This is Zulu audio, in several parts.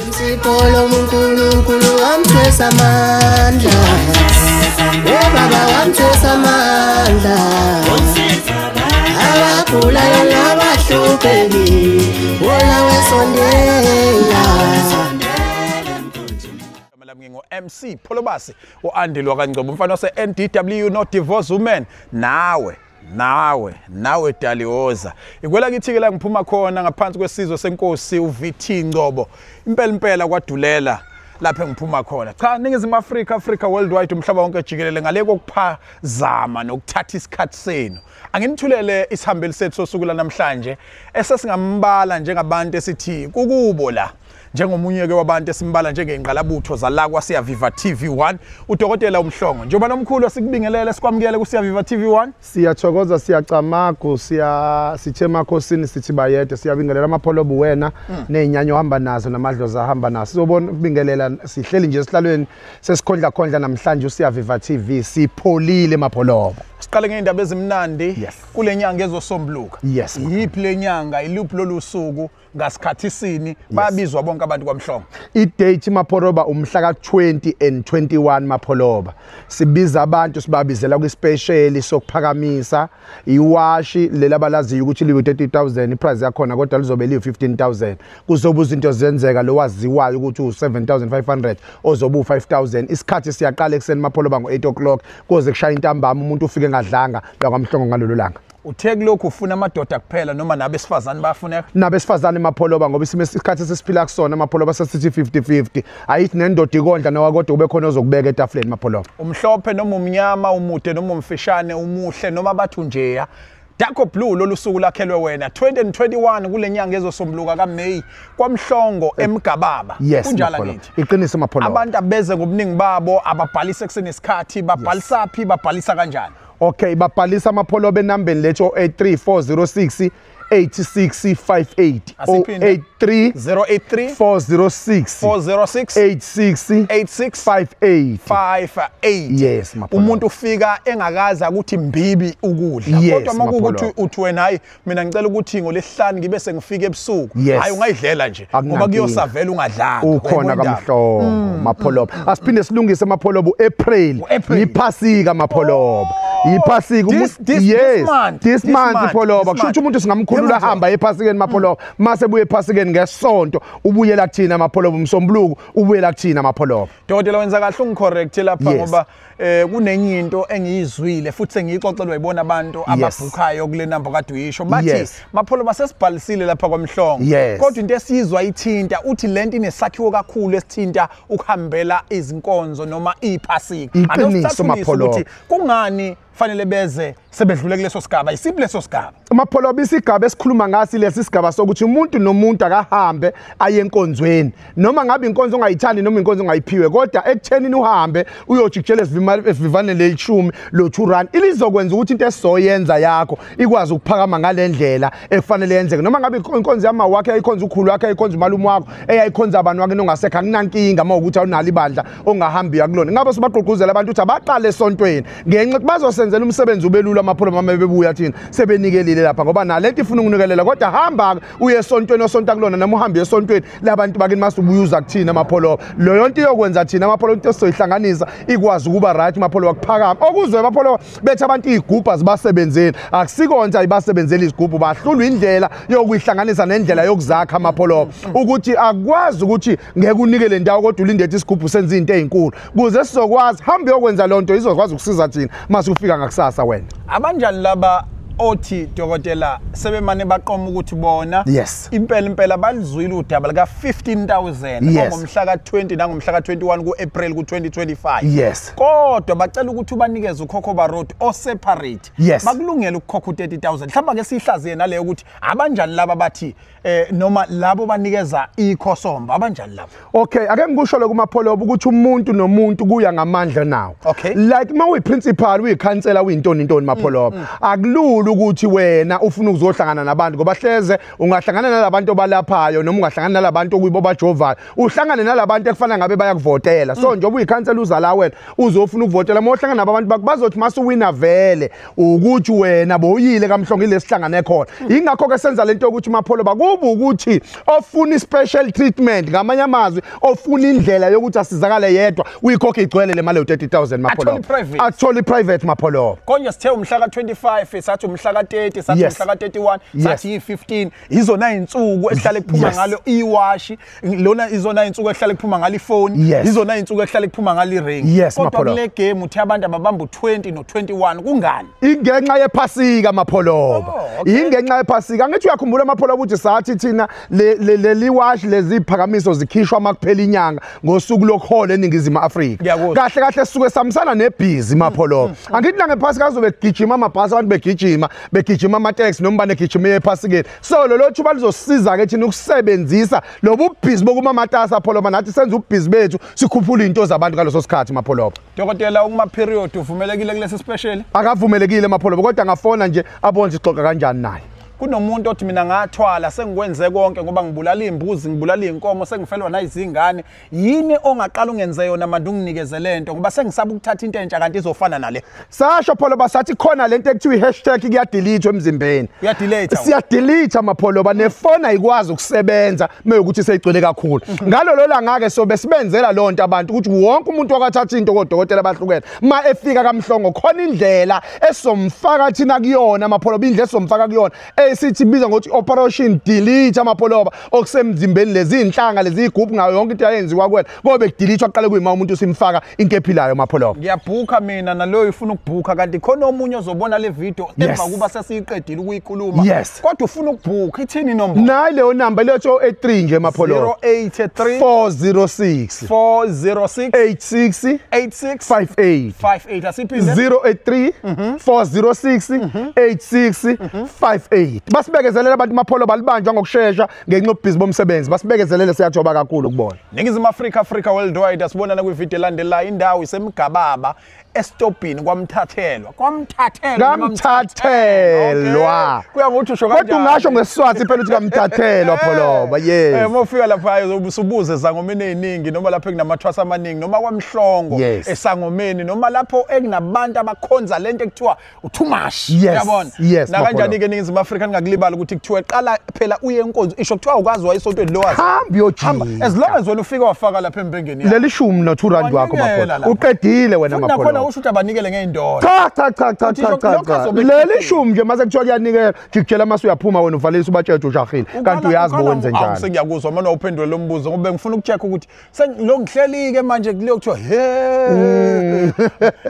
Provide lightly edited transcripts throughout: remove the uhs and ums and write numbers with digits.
Msipolo uNkulunkulu wamthwesa amandla. Baba wamthwesa amandla. Abagulayo nabahluphekile, wona wesondela. Ngingu MC Pholobasi uAndile wakaNgcobo, umfana wase NDW, no divorce woman. Nawe nawe nawe Daliwoza, ikwela kithi ke la ngiphuma khona ngaphansi kwesizwe senkosi uVT Ngcobo, impela impela kwadulela lapho engiphuma khona. Cha, Ningizimu Afrika, Africa worldwide, umhlaba wonke jikelele, ngale kokuphazama nokuthatha isikhathi senu, anginithulele isihambeli sethu sosuku namhlanje esesingambala njengabantu esithi kukubo la, njengomunye ke wabantu esimbala njengengqalabutho zala kwaSiyaviva TV1, udokotela uMhlongo. Njengoba nomkhulu, sikubingelele, sikwamukele kuSiyaviva TV1. Siyathokoza, siyacamagu, siya sithe emakhosini, sithi bayede, siyabingelela amapholobo wena nezinyanyo ohamba nazo namadlozi ahamba naso. Sizobona ukubingelela, sihleli nje esihlalweni sesikhondla khondla namhlanje uSiyaviva TV, sipholile mapholobo. Siqale ngeindaba ezimnandi. Kule nyanga ezosombuluka. Yiphi le nyanga, iluphi lolu suku, ngasikhathi sini, bayabizwa bonke abantu kwaMhlongo? I-date mapholoba umhla ka-20 and 21 mapholoba. Sibiza abantu, sibabizela kwi-special sokuphakamisa iwashi leli abalaziyo ukuthi liwu 30,000 iprice yakhona, kodwa lizobe liwu 15,000. Kuzobe izinto zenzeka lo waziwayo ukuthi u-7,500 ozobe u-5,000. Isikhathi siyaqala ekuseni mapholoba ngo-8 o'clock kuze kushaya intambama, umuntu ufike engadlanga la kwaMhlongo ngalolu langa. Uthe kulokhu ufuna amadoda kuphela noma nabesifazane bayafuneka? Nabesifazane mapholoba, ngoba isimo isikhathi esesiphila kusona mapholoba sesithi 50-50. Ayithi nendoda ikondla nawa, kodwa ube khona ozokubeka etafuleni mapholoba. Umhlophe noma umnyama, umude noma umfishane, umuhle noma bathu njeya, Darko Blue lolu suku lakhelwe wena, 20 and 21 kule nyanga ezosombuluka kaMay, kwaMhlongo eMgababa. Kunjalo ngithi? Iqiniso mapholoba. Abantu abeze ngobuningi babo, ababhalise kusenesikhathi, babhalisa phi, babhalisa kanjani? Okay, babhalisa amapholoba enambeni lethu 083406 8658. 083 083 406 406 86 86 58 58. Yes, mapholoba. Umuntu ufika engakaza ukuthi mbibi ukudla. Kodwa makuwukuthi uthi wena hayi mina ngicela ukuthi ngolesihlanu ngibe sengifika ebusuku, hayi ungayidlela nje ngoba kuyosavela ungadlanga. Ukhona kaMhlongo mapholoba. Asiphinde silungise mapholoba, uApril yiphasika mapholoba. Yiphasika. Yes, this month mapholoba. Kusho ukuthi umuntu singamkhulula hamba ephasikeni mapholoba, mase buye ephasikeni ngesonto ubuyela kuthina mapholoba, umsombuluko ubuyela kuthina mapholoba. Dokotela, wenza kahle ungicorrect lapha ngoba kunenye into engiyizwile futhi sengiyixoxelwa ibona abantu ababhukhayo kule number kade uyisho, bathi mapholoba sesibhalisile lapha kwaMhlongo, kodwa into esizwa ithinta uthi lento inesakhiwo kakhulu esithinta ukuhambela izinkonzo noma iphasika. Iqiniso mapholoba. Ukuthi kungani fanele beze sebedlule kuleso sigaba, isiphi leso sigaba? Mapholoba, isigaba esikhuluma ngasi lesi sigaba sokuthi umuntu nomuntu akahambe aye enkonzweni, noma ngabe inkonzo ongayithandi noma inkonzo ongayiphiwe, kodwa ekuthenini uhambe uyojikijela esivivane lelishumi lo 2 rand, ilizokwenza ukuthi into esizoyenza yakho ikwazi ukuphakama ngalendlela ekufanele yenzeke. Noma ngabe inkonzo yama wakhe ayikhonza ukhulu wakhe, ayikhonza umalume wakho, eyayikhonza abantu wakhe nongasekho, akunankinga uma ukuthi awunalo ibandla ongahambi uya kulona. Ngabe sibagqugquzela abantu ukuthi abaqale esontweni ngenxa ukuthi bazosenzela umsebenzi ubelula amapholoba mama bebuya thina sebenikelile lapha, ngoba nalento ifuna ukunikelela, kodwa hamba uye esontweni osonta kulona, noma uhambe esontweni labantu bakini mase ubuyuza kuthina amapholoba. Leyo nto iyokwenza thina amapholoba into esizoyihlanganisa ikwazi ukuba right mapholoba, kuphakama okuzwe amapholoba bethi abantu izigubhu azibasebenzeli. Akusikonza ayibasebenzeli izigubhu, bahlulwa indlela yokuyihlanganisa nendlela yokuzakha amapholoba, ukuthi akwazi ukuthi ngeke unikele ndawo kodwa ulinde isigubhu senze into ezinkulu. Kuze sizokwazi hamba uyokwenza lonto izokwazi ukusiza thina mase ufika ngakusasa wena. Abanjani laba othi dokotela sebemane baqoma ukuthi bona impela impela balizwile udaba lika 15,000 ngomhla ka20 nangomhla ka21 kuApril ku2025, kodwa bacela ukuthi ubanikeze ukhokho road o separate, bakulungela ukukhokha u30,000. Mhlawumbe ke sihlaziye naleyo ukuthi abanjani laba bathi noma labo banikeza ikhosomba, abanjani labo? Okay, ake ngikusho lokhu mapholoba ukuthi umuntu nomuntu kuya ngamandla nawo. Like uma uyi principal, uyi councillor, uyintoni intoni mapholoba, akulula Kakhulu ukuthi wena ufuna ukuzohlangana nabantu, ngoba hleze ungahlangana nalabantu obalaphayo noma ungahlangana nalabantu okuyibo bajovayo, uhlangane nalabantu ekufana ngabe bayakuvotela. So njengoba uyikhansela uzala wena uzofuna ukuvotela, uma uhlangana nabantu bakho bazothi masuwina vele ukuthi wena bowuyile kaMhlongo ilesihlangane khona. Ingakho ke senza lento yokuthi Mapholoba kuba ukuthi ofuna special treatment, ngamanye amazwi ofuna indlela yokuthi asizakale yedwa, uyikhokhe igcwele le mali yo-30,000 Mapholoba, athole private Mapholoba. Konje sithe umhla ka-25, sathi umhla ka-30, sathi umhla ka-31, sathi yi-15, izona insuku esihlale kuphuma ngalo iwashi lona, izona insuku esihlale kuphuma ngalo ifoni, izona insuku esihlale kuphuma ngalo iring. Kodwa kule game uthe abantu ababamba u20 no21, kungani? Ingenxa yephasika Mapholoba, ingenxa yephasika. Angithi uyakhumbula Mapholoba ukuthi sathi thina leli washi leziphakamiso zikhishwa makuphela inyanga ngosuku lokuhola eNingizimu Afrika. Kahle kahle sisuke samsana nebhizi Mapholoba. Angithi la ngephasika azobe gijima amabhasi, abantu begijima begijima amateksi noma banegijima ephasikeni. So lolo thuba lizosiza ke thina ukusebenzisa lobu bhizi bokuma amatasa Mapholoba, nathi senze ubhizi bethu sikhuphula into zabantu ngaleso sikhathi Mapholoba. Dokotela, uma period uvumelekile kulesi special? Akavumelekile Mapholoba, kodwa ngafona nje abone sixoxa kanjani naye. Kunomuntu othi mina ngathwala sengikwenze konke ngoba ngibulala imbuzi, ngibulala inkomo, sengifelwa nayizingane, yini ongaqala ungenze yona manje unginikeze lento ngoba sengisaba ukuthatha into entsha kanti izofana nale? Sasho Pholoba sathi khona lento ekuthiwa i-hashtag kuyadelete emzimbeni. Uyadelete? Siyadelete Mapholoba, nefoni ayikwazi ukusebenza mewukuthi seyigcwele kakhulu. Ngalolo langa ke sobe sibenzela lonto abantu ukuthi wonke umuntu wakathatha into kodokotela bahlukene ma efika kaMhlongo khona indlela esomfaka thina kuyona Mapholoba, indlela esomfaka kuyona esithi biza ngokuthi operation delete Mapholoba okusemzimbeni, lezi inhlanga lezi igubhu ngayo yonke into ayenziwa kuwena kobe kudelete aqale kuyima umuntu simfaka into ephilayo Mapholoba. Ngiyabhuka mina naloyo ufuna ukubhuka, kanti khona omunye ozobona le video emva kuba sesiyiqedile ukuyikhuluma, kodwa ufuna ukubhuka, ithini inombolo? Nayi leyo number leyo 083 nje Mapholoba, 083 406 406 86 86 58 58. Asiphinde 083 406 86 58. Basibekezelele abantu Mapholoba, balibanjwa ngokushesha ngenxa yobhizi bomsebenzi, basibekezelele, siyathoba kakhulu kubona. Ningizimu Afrika, Africa worldwide, asibonana kwivideo elandelayo. Indawo isemgababa estopini kwaMthathelwa. Kwamthathelwa, Kamthathelwa. Kuya ngokuthi usho kanjani? Kodwa ungasho ngesiswati phela ukuthi kaMthathelwa Pholoba. Yes. Uma ufika lapha usubuze ezangomeni eziningi, noma lapho ekunamatshwasa amaningi, noma kwaMhlongo esangomeni, noma lapho ekunabantu abakhonza lento ekuthiwa uthumashi. Uyabona? Nakanjani ke Ningizimu Afrika ningakulibali ukuthi kuthiwa qala phela uye enkonzo, isho kuthiwa ukwazi wayesontweni lowazi. Hamba uyojika. As long as wena ufika wafaka lapha embengeni yakho. Leli shumi no 2 rand wakho Mapholoba. Uqedile wena Mapholoba. Nakhona usho ukuthi abanikele ngeyindoda. Cha cha cha cha cha cha. Leli shumi nje mase kuthiwa kuyanikela, jikujela mase uyaphuma wena uvalelisa ubatshetshe ujahile. Kanti uyazi bowenze njani. Sengiyakuzwa manje awuphendule lo mbuzo ngoba ngifuna ukucheck ukuthi lo ngihleli ke manje kuleyo kuthiwa he.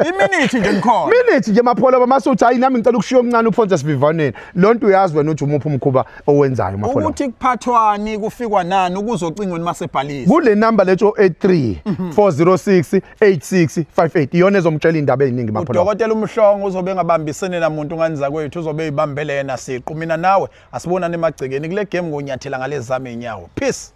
Iminute nje ngikhona. Minute nje Mapholoba mase uthi hayi nami ngicela ukushiya omncane uphonse sivivaneni. Lonto uyazi wena uthi umuphi umkhuba owenzayo Mapholoba. Ukuthi kuphathwani kufikwa nani ukuzocingweni masebhalisa. Kule number letho 83 406 8658 iyona ezomtshela indaba eziningi Mapholoba. Udokotela uMhlongo uzobe engabambisene namuntu ngani zakwethu, uzobe eyibambele yena siqu. Mina nawe asibonane emagcekeni kule game ngonyathela ngalezami inyawo. Peace.